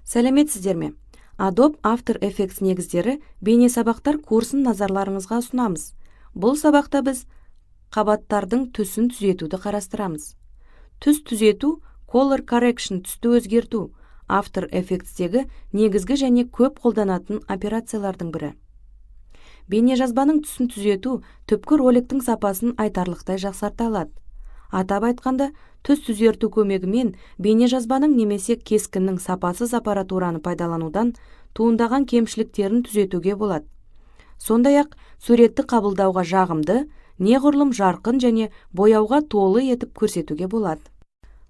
Сәлеметсіздер ме? Adobe After Effects негіздері бейнесабақтар курсын назарларыңызға ұсынамыз. Бұл сабақта біз қабаттардың түсін түзетуді қарастырамыз. Түс түзету, Color Correction түсті өзгерту, After Effects'тегі негізгі және көп қолданатын операциялардың бірі. Бейнежазбаның түсін түзету түпкі роликтің сапасын айтарлықтай жақсарта алады. Атап айтқанда, түс түзету көмегімен бейнежазбаның немесе кескіннің сапасыз аппаратураны пайдаланудан туындаған кемшіліктерін түзетуге болады. Сондай-ақ, суретті қабылдауға жағымды, неғұрлым жарқын және бояуға толы етіп көрсетуге болады.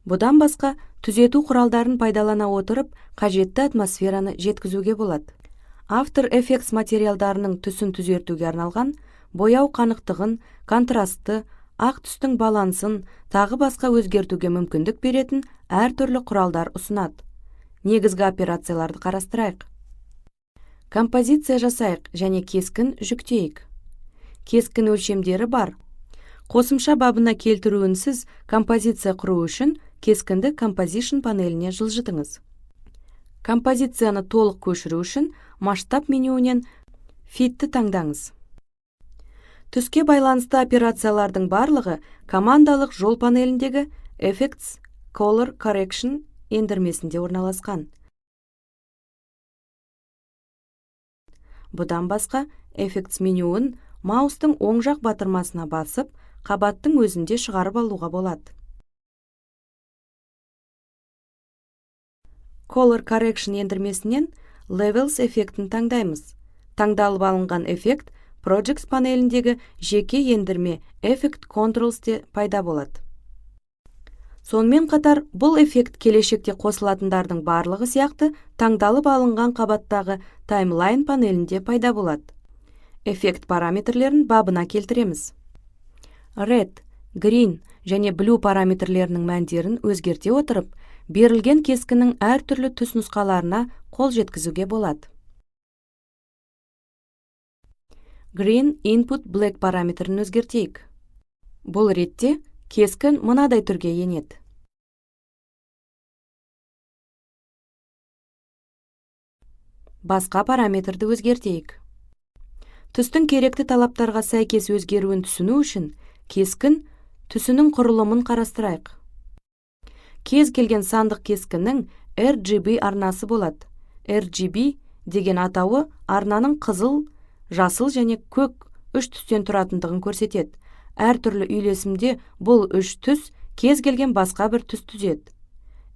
Бұдан басқа, түзету құралдарын пайдалана отырып, қажетті атмосфераны жеткізуге болады. After Effects материалдарының түсін түзетуге арналған бояу қанықтығын, контрастты, ақ түстің балансын, тағы басқа өзгертуге мүмкіндік беретін әртүрлі құралдар ұсынады. Негізгі операцияларды қарастырайық. Композиция жасайық және кескін жүктейік. Кескін өлшемдері бар. Қосымша бабына келтіруінсіз композиция құру үшін кескінді Composition панеліне жылжытыңыз. Композицияны толық көшіру үшін масштаб менюінен Fit-ті таңдаңыз. Түске байланысты операциялардың барлығы командалық жол панеліндегі Effects Color Correction ендірмесінде орналасқан. Бұдан басқа, Effects менюін маустың оң жақ батырмасына басып, қабаттың өзінде шығарып алуға болады. Color Correction ендірмесінен Levels эффектін таңдаймыз. Таңдалып алынған эффект Projects панеліндегі жеке ендірме Effect Controls-те пайда болады. Сонымен қатар, бұл эффект келешекте қосылатындардың барлығы сияқты таңдалып алынған қабаттағы Timeline панелінде пайда болады. Эффект параметрлерін бабына келтіреміз. Red, Green және Blue параметрлерінің мәндерін өзгерте отырып, берілген кескіннің әртүрлі түс нұсқаларына қол жеткізуге болады. Green Input Black параметрін өзгертейік. Бұл ретте кескін мынадай түрге енеді. Басқа параметрді өзгертейік. Түстің керекті талаптарға сәйкес өзгеруін түсіну үшін кескін түсінің құрылымын қарастырайық. Кез келген сандық кескіннің RGB арнасы болады. RGB деген атауы арнаның қызыл, жасыл және көк үш түстен тұратындығын көрсетеді. Әртүрлі үйлесімде бұл үш түс кез келген басқа бір түс түзеді.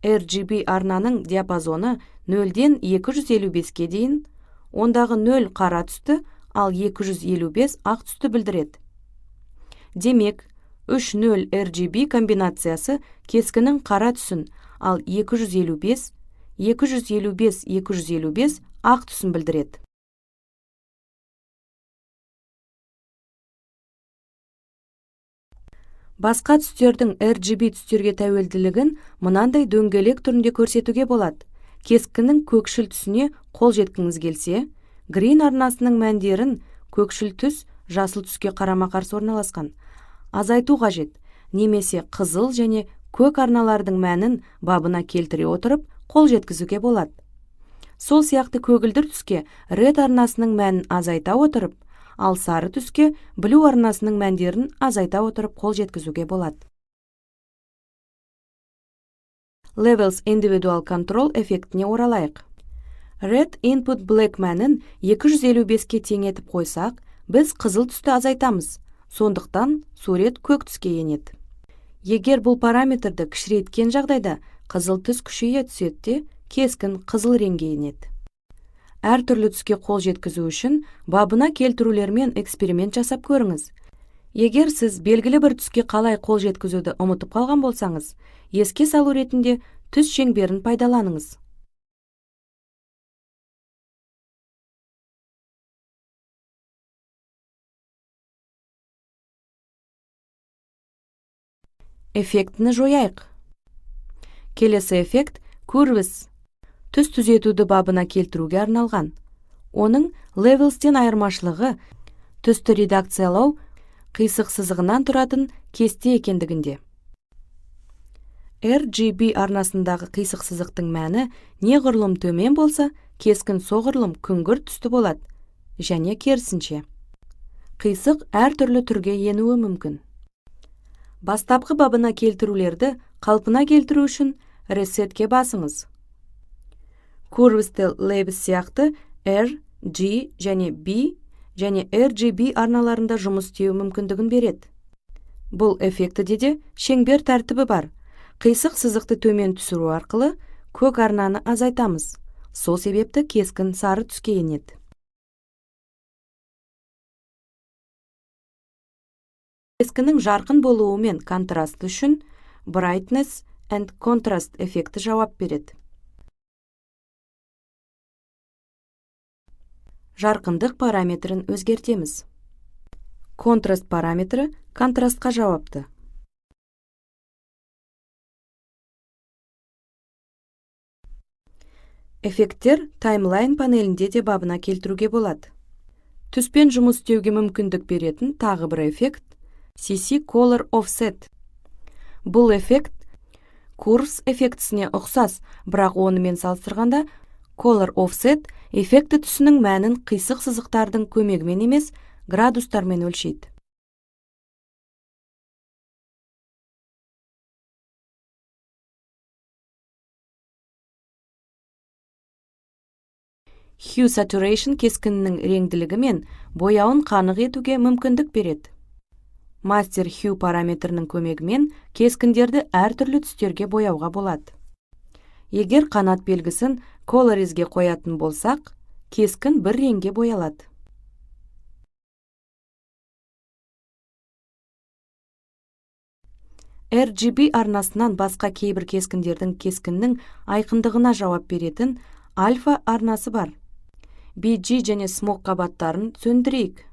RGB арнаның диапазоны 0-ден 255-ке дейін, ондағы 0 қара түсті, ал 255 ақ түсті білдіреді. Демек, 3-0 RGB комбинациясы кескіннің қара түсін, ал 255, 255, 255 ақ түсін білдіреді. Басқа түстердің RGB түстерге тәуелділігін мынандай дөңгелек түрінде көрсетуге болады. Кескіннің көкшіл түсіне қол жеткіңіз келсе, Green арнасының мәндерін көкшіл түс жасыл түске қарама-қарсы орналасқан азайту қажет, немесе қызыл және көк арналардың мәнін бабына келтіре отырып қол жеткізуге болады. Сол сияқты көгілдір түске Red арнасының мәнін азайта отырып, ал сары түске Blue арнасының мәндерін азайта отырып қол жеткізуге болады. Levels Individual Control эффектіне оралайық. Red Input Black мәнін 255-ке тең етіп қойсақ, біз қызыл түсті азайтамыз. Сондықтан сурет көк түске енеді. Егер бұл параметрді кішірейткен жағдайда қызыл түс күшейе түседі де, кескін қызыл реңге енеді. Әртүрлі түске қол жеткізу үшін бабына келтірулермен эксперимент жасап көріңіз. Егер сіз белгілі бір түске қалай қол жеткізуді ұмытып қалған болсаңыз, еске салу ретінде түс шеңберін пайдаланыңыз. Эффектіні жояйық. Келесі эффект Curves. Түс түзетуді бабына келтіруге арналған. Оның Levels-тен айырмашылығы түсті редакциялау қисық сызығынан тұратын кесте екендігінде. RGB арнасындағы қисық сызықтың мәні неғұрлым төмен болса, кескін соғұрлым күңгірт түсті болады, және керісінше. Қисық әртүрлі түрге енуі мүмкін. Бастапқы бабына келтірулерді қалпына келтіру үшін Resetке басыңыз. Curves Labs сияқты R, G және B және RGB арналарында жұмыс істеу мүмкіндігін береді. Бұл эффектіде де шеңбер тәртібі бар. Қисық сызықты төмен түсіру арқылы көк арнаны азайтамыз. Сол себепті кескін сары түске енеді. Кескіннің жарқын болуы мен контрасты үшін Brightness and Contrast эффекті жауап береді. Жарқындық параметрін өзгертеміз. Контраст параметрі контрастқа жауапты. Эффекттер таймлайн панелінде де бабына келтіруге болады. Түспен жұмыс істеуге мүмкіндік беретін тағы бір эффект CC Color Offset. Бұл эффект Curves эффектісіне ұқсас, бірақ онымен салыстырғанда Color Offset эффекті түсінің мәнін қисық сызықтардың көмегімен емес, градустармен өлшейді. Hue Saturation кескінінің реңділігі мен бояуын қанық етуге мүмкіндік береді. Master Hue параметрінің көмегімен кескіндерді әртүрлі түстерге бояуға болады. Егер қанат белгісін Colorizге қоятын болсақ, кескін бір реңге боялады. RGB арнасынан басқа кейбір кескіндердің кескіннің айқындығына жауап беретін альфа арнасы бар. BG және Smoke қабаттарын сөндірейік.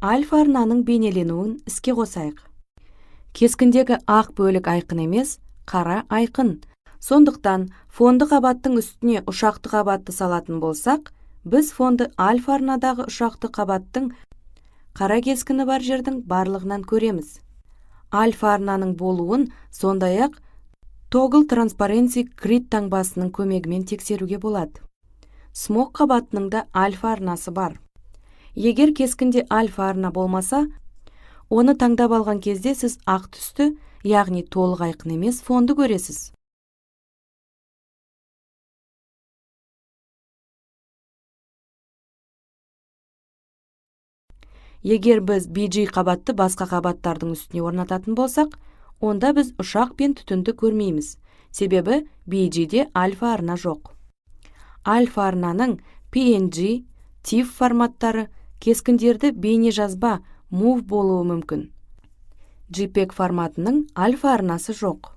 Альфа арнаның бейнеленуін іске қосайық. Кескіндегі ақ бөлік айқын емес, қара айқын. Сондықтан фонды қабаттың үстіне ұшақты қабатты салатын болсақ, біз фонды альфа арнадағы ұшақты қабаттың қара кескіні бар жердің барлығынан көреміз. Альфа арнаның болуын сондай-ақ Toggle Transparency Grid таңбасының көмегімен тексеруге болады. Smoke қабатының да альфа арнасы бар. Егер кескінде альфа арна болмаса, оны таңдап алған кезде сіз ақ түсті, яғни толық айқын емес фонды көресіз. Егер біз BG қабатты басқа қабаттардың үстіне орнататын болсақ, онда біз ұшақ пен түтінді көрмейміз, себебі BG-де альфа арна жоқ. Альфа арнаның PNG, TIFF форматтары кескіндерді бейнежазба MOV болуы мүмкін. JPEG форматының альфа арнасы жоқ.